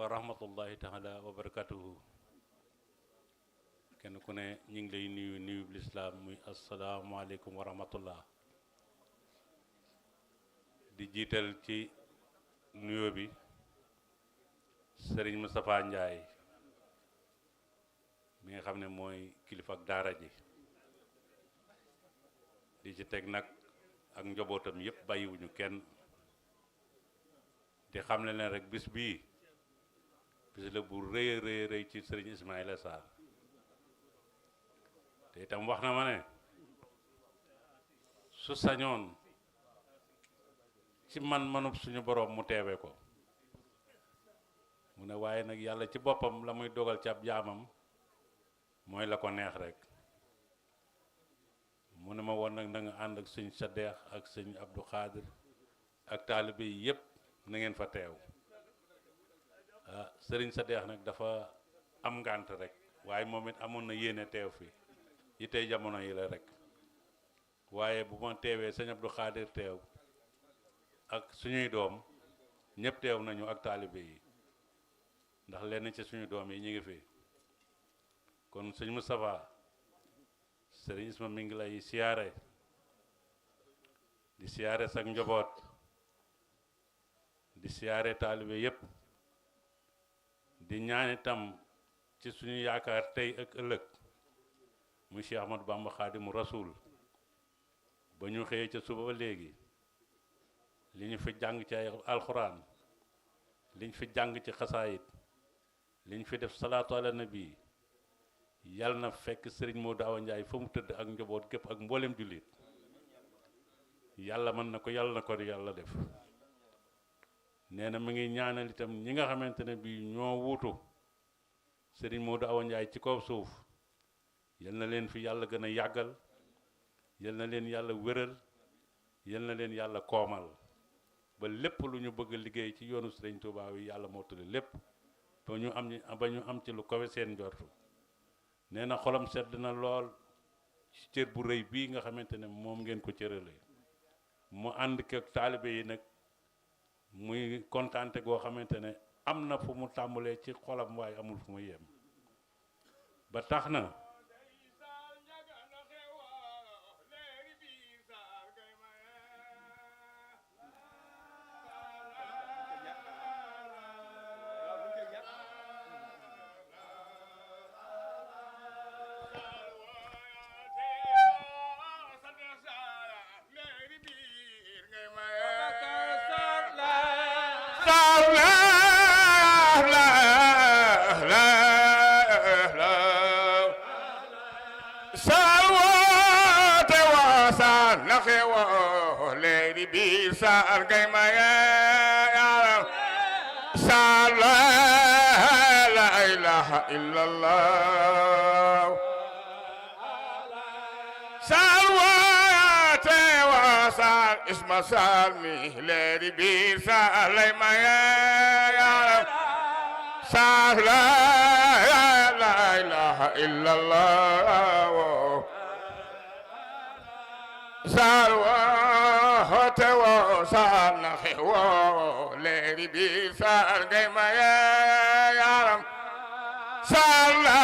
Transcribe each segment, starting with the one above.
wa rahmatullahi taala wa barakatuhu. kenn ku ne ñu ngi lay nuyu lislaam muy asalaamaaleykum wa rahmatullah. di jiital ci nuyoo bi Serigne Moustapha Ndiaye mi nga xam ne mooy kilifa ak daara ji, di ci teg nag ak njabootam yépp bàyyiwuñu kenn, di xam ne leen rek bis bii bis la bu rëy ci Serigne Ismaïla Sarr. te itam wax na ma ne su sañoon ci manub suñu boroom mu teewe ko, mu ne waaye nag yàlla ci boppam la muy dogal ci ab jaamam mooy la ko neex rek. mu ne ma woon nag na nga ànd ak sëñ Sadeex ak sëñ Abdou Khadir ak taalibe yi yépp na ngeen fa teew. sëriñ Sadeex nag dafa am ngànt rek, waaye moom it amoon na yéene teew fi yi tey jamono yi la rek. waaye bu ma teewee sëñ Abdou Khadir teew ak suñuy doom ñëpp teew nañu ak taalibe yi, ndax lenn ci suñu doom yi ñu ngi fi. kon sëñ Moustapha, sëriñ Isma mi ngi lay siyaare, di siyaare sak njaboot, di siyaare taalibe yépp, di ñaan itam ci suñu yaakaar tey ak ëllëg muy Cheikh Ahmadou Bamba Khadimu Rasul, ba ñu xëyee ca suba ba léegi li ñu fi jàng ci ay alxuraan, li ñu fi jàng ci xasaayit, li ñu fi def salaatu ala nabi, yàlla na fekk Serigne Modou Awa Ndiaye fa mu tëdd ak njaboot gépp ak mboolem jullit. yàlla mën na ko, yàlla na ko yàlla def. nee na mi ngi ñaanal itam ñi nga xamante ne bii ñoo wuutu Serigne Modou Awa Ndiaye ci kaw suuf, yal na leen fi yàlla gën a yàggal, yal na leen yàlla wéral, yal na leen yàlla koomal ba lépp lu ñu bëgg a liggéey ci yoonu Serigne Touba yi yàlla mottali lépp ba ñu am ci lu kawe seen njortu. nee na xolam sedd na lool ci cër bu rëy bii nga xamante ne moom ngeen ko cërale. mu ànd ak taalibe yi nag muy kontaante goo xamante ne am na fu mu tàmbalee ci xolam waaye amul fu mu yem. ba tax na Saar gay ma ya Saar la ilaha illallah Saar wa te wa Saar isma Saar mi leeri biir Saar lay ma ya Saar la ilaha illallah Saar wa te woo Saar na xewoo leeri bi Saar gay ma yaram Saar la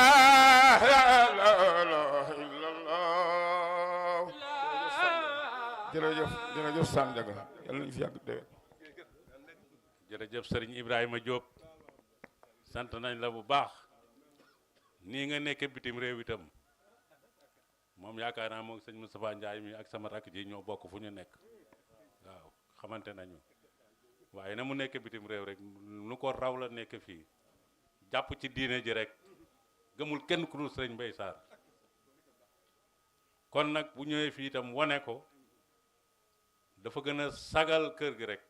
ilaha illallah. jërëjëf Sam Ndiaga yàlla nañu fi yàgg déwén. jërëjëf Serigne Ibrahima Diop, sant nañ la bu baax. nii nga nekk bitim réew itam moom yaakaar naa moom sëñ Moustapha Ndiaye mi ak sama rakk ji ñoo bokk fu ñu nekk. waaw xamante nañu, waaye na mu nekk bitim réew rek nu ko raw la nekk fii, jàpp ci diine ji rek, gëmul kenn ku dul Sëriñ Mbay Sarr. kon nag bu ñëwee fii itam wane ko dafa gën a sagal kër gi rek.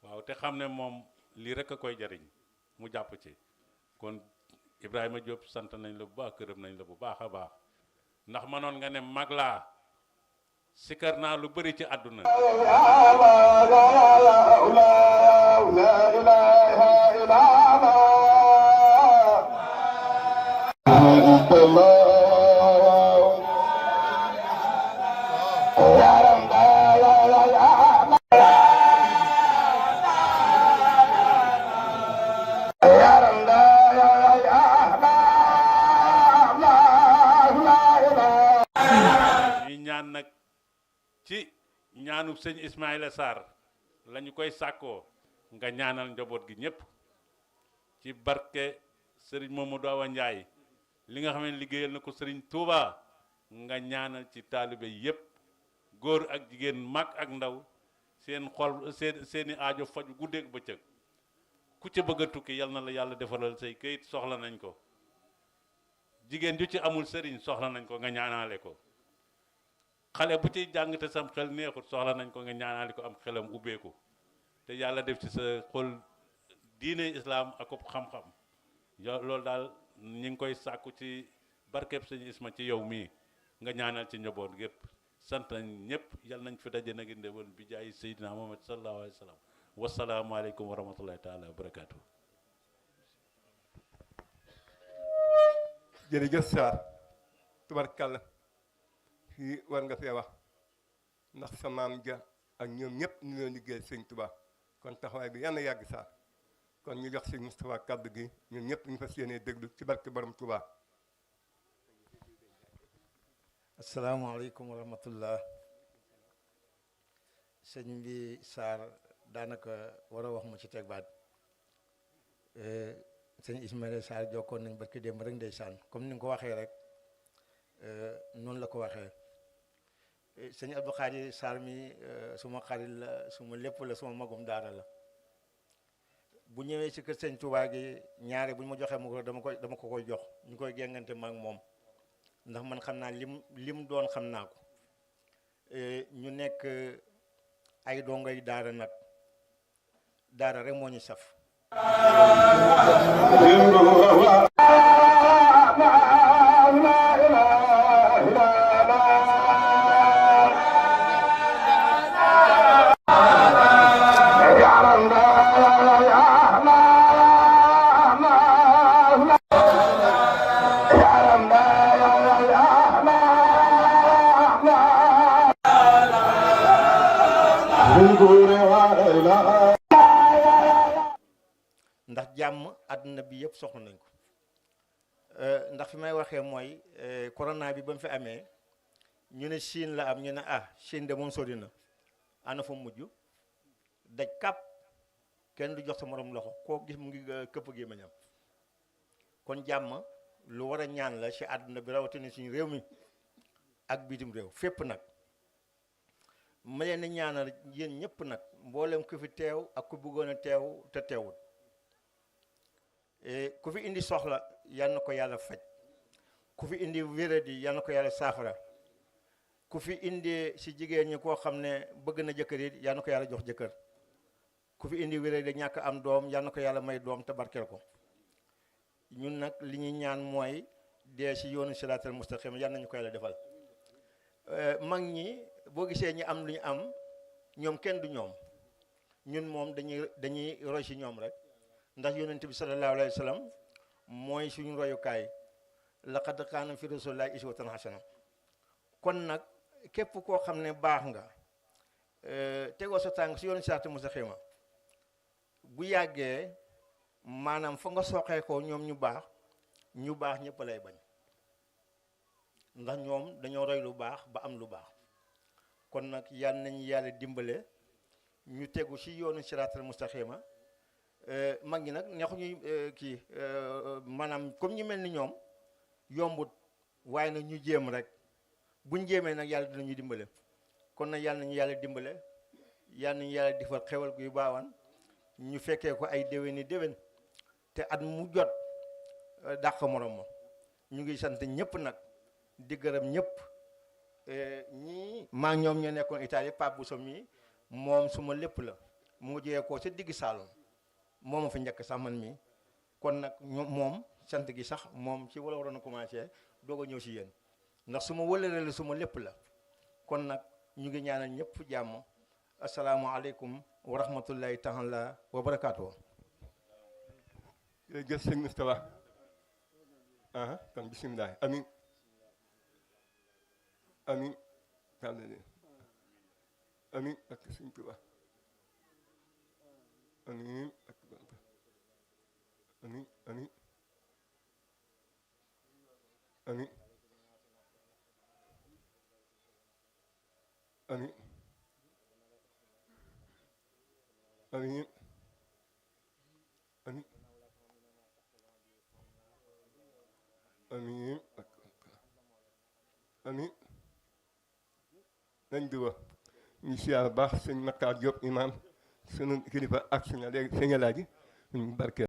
waaw te xam ne moom lii rek a koy jariñ mu jàpp ci. kon Ibrahima Diop sant nañ la bu baax, këram nañ la bu baax a baax, ndax mënoon nga ne mag laa sikar naa lu bëri ci àdduna. Yaram ñaanub sëñ Ismaïla Sarr la ñu koy sàkkoo nga ñaanal njaboot gi ñëpp ci barke sëriñ Mamadou Awa Ndiaye li nga xam ne liggéeyal na ko sëriñ Touba nga ñaanal ci taalibe yëpp góor ak jigéen mag ak ndaw seen xol seeni aajo faju guddeeg bëccëg ku ca bëgg a tukki yal na la yàlla defaral say këyit soxla nañ ko jigéen ju ci amul sëriñ soxla nañ ko nga ñaanaale ko xale bu ciy jàng te sam xel neexut soxla nañ ko nga ñaanaale ko am xelam ubbeeku te yàlla def ci sa xol diine islaam ak xam-xam yow loolu daal ñu ngi koy sàkku ci barkeb sëñ Isma ci yow mii nga ñaanal ci njaboot gépp sant nañ ñëpp yal nañ fi daje nag ndewoon bi jaay Seydina Muhammad sallallahu alayhi wa sallam wasalaamualeykum wa rahmatullahi taala wa barakaatu. jërëjëf Sarr tubarkalla fii war nga fee wax ndax sa maam ja ak ñoom ñëpp ñu leen liggéey sëñ Tuubaa kon taxawaay bi yàlla yàgg Sarr kon ñu jox sëñ Moustapha kàddu gi ñun ñëpp ñu fas yéenee déglu ci barke borom Tuubaa. asalaamaaleykum wa rahmatullah sëñ bi Sarr daanaka war a wax mu ci teg baat sëñ Ismaïla Sarr jokkoon nañ barki démb rek ndeysaan comme ni nga ko waxee rek noonu la ko waxee sëñ Abdou Khadir Sarr mi suma xarit la suma lépp la suma magum daara la bu ñëwee ci kër sëñ Touba gi ñaare bu ñu ma joxee mu ko dama ko koy jox ñu koy géngante ma ak moom ndax man xam naa lim doon xam naa ko ñu nekk ay dongoy daara nag daara rek moo ñu saf ndax jàmm àdduna bi yëpp soxla nañ ko ndax fi may waxee mooy corona bi ba mu fi amee ñu ne Chine la am ñu ne Chine de moom sori na ana fa mujj daj kàpp kenn du jox sa morom loxo koo gis mu ngi këpp gi ma ñam kon jàmm lu war a ñaan la ci àdduna bi rawatina suñu réew mi ak bitim réew fépp nag ma leen di ñaanal yéen ñëpp nag mboolem ku fi teew ak ku bëggoon a teew te teewul ku fi indi soxla yal na ko yàlla faj ku fi indi wéradi yal na ko yàlla saafara ku fi indi si jigéen ñi koo xam ne bëgg na jëkkër yi yal na ko yàlla jox jëkkër ku fi indi wéradi ñàkk am doom yal na ko yàlla may doom te barkeel ko ñun nag li ñuy ñaan mooy dee si yoonu siraatal mustaqim yal nañu ko yàlla defal mag ñi boo gisee ñi am lu ñu am ñoom kenn du ñoom ñun moom dañuy roy si ñoom rek ndax yonent bi sallallahu alayhi wa sallam mooy suñu royukaay laqad kaana fi rasulillahi uswatun hasana kon nag képp koo xam ne baax nga tegoo sa tànk si yoonu siraatal mustaqim bu yàggee maanaam fa nga soxee ko ñoom ñu baax ñëpp lay bañ ndax ñoom dañoo roy lu baax ba am lu baax kon nag yal nañu yàlla dimbale ñu tegu ci yoonu siraatal mustaqima mag ñi nag neexuñuy kii maanaam comme ñu mel ni ñoom yombut waaye nag ñu jéem rek buñ jéemee nag yàlla dinañu dimbale kon nag yal nañu yàlla dimbale yal nañu yàlla defal xewal guy baawaan ñu fekkee ko ay déwéni déwén te at mu jot dàq morom ma ñu ngi sant ñëpp nag di gërëm ñëpp ñii maa ñoom ñoo nekkoon Italie Pape Bousso mii moom suma lépp la mu jiyee ko sa digg Saalum moom a fi njëkk sax man mii kon nag moom sant gi sax moom ci wala waroon a commencé doog a ñëw si yéen ndax suma wëlale la suma lépp la kon nag ñu ngi ñaanal ñëpp jàmm asalaamualeykum wa rahmatullahi taala wa barakaatu. jërëjëf sëñ Moustapha kon bisimilah amin amin amin ak sëñ Tuubaa amin ak amin amin amin amin amiin amiin amiin amiin nañ duba ñu siyaar baax sëñ Makhtar Diop imam sunu kilifa ak sunu léegi sëñ Alaaji ñu barkeel